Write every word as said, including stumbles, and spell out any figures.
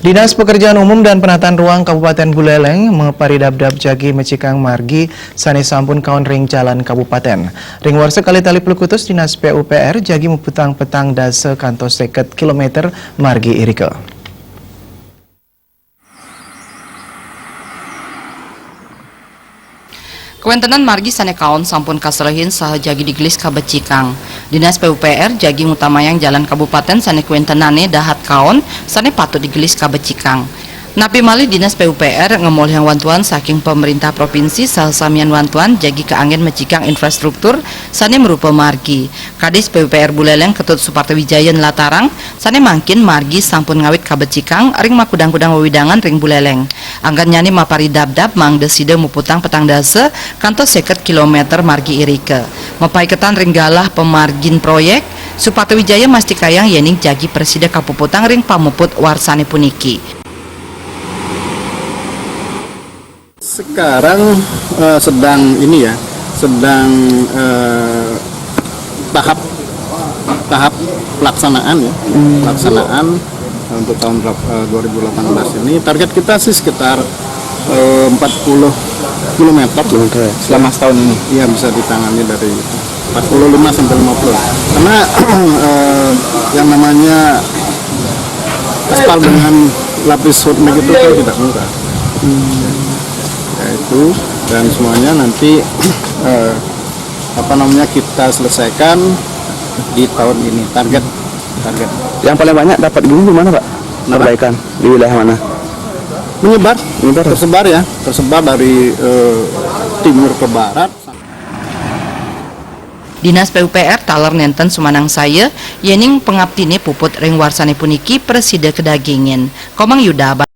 Dinas Pekerjaan Umum dan Penataan Ruang Kabupaten Buleleng maparidabdab jagi mecikang margi sane sampun kaon ring jalan kabupaten. Ring warsa kalih tali puluh kutus, Dinas P U P R jagi muputang petang dasa kantos seket kilometer margi irika. Kawentenan margi sane kaon sampun kasrehin saha jagi digelis kabecikang. Dinas P U P R jagi ngutamayang jalan kabupaten sane kawentenane dahat kaon sane patut digelis kabecikang. Napi malih Dinas P U P R ngamolihang wantuan saking pemerintah provinsi saha samian wantuan jagi kaanggen mecikang infrastruktur sane marupa margi. Kadis P U P R Buleleng Ketut Suparta Wijaya nlatarang, sane mangkin margi sampun ngawit kabecikang ring makudang-kudang wewidangan ring Buleleng. Anggennyane maparidabdab mangda sida muputang petang dasa kantos seket kilometer margi irika. Mapaiketan ring galah pamargin proyek, Suparta Wijaya mastikayang yening jagi prasida kapuputang ring pamuput warsane puniki. Sekarang, eh, sedang ini ya, sedang, eh, tahap, tahap pelaksanaan ya, pelaksanaan untuk tahun berap-, eh, dua ribu delapan belas ini. Target kita sih sekitar, eh, empat puluh kilometer. Kilometer ya. Selama setahun ini. Iya, bisa ditangani dari empat puluh lima sampai lima puluh. Karena, eh, yang namanya aspal dengan lapis hot mix itu kan tidak murah. Ya, itu, dan semuanya nanti, eh, apa namanya, kita selesaikan di tahun ini. Target, target. Yang paling banyak dapat gini di mana, Pak? Kenapa? Perbaikan di wilayah mana? Menyebar, Menyebar, ya? Tersebar ya, tersebar dari, eh, timur ke barat. Dinas P U P R taler nenten sumanangsaya yening pangaptine puput ring warsane puniki prasida kadagingin. Komang Yuda.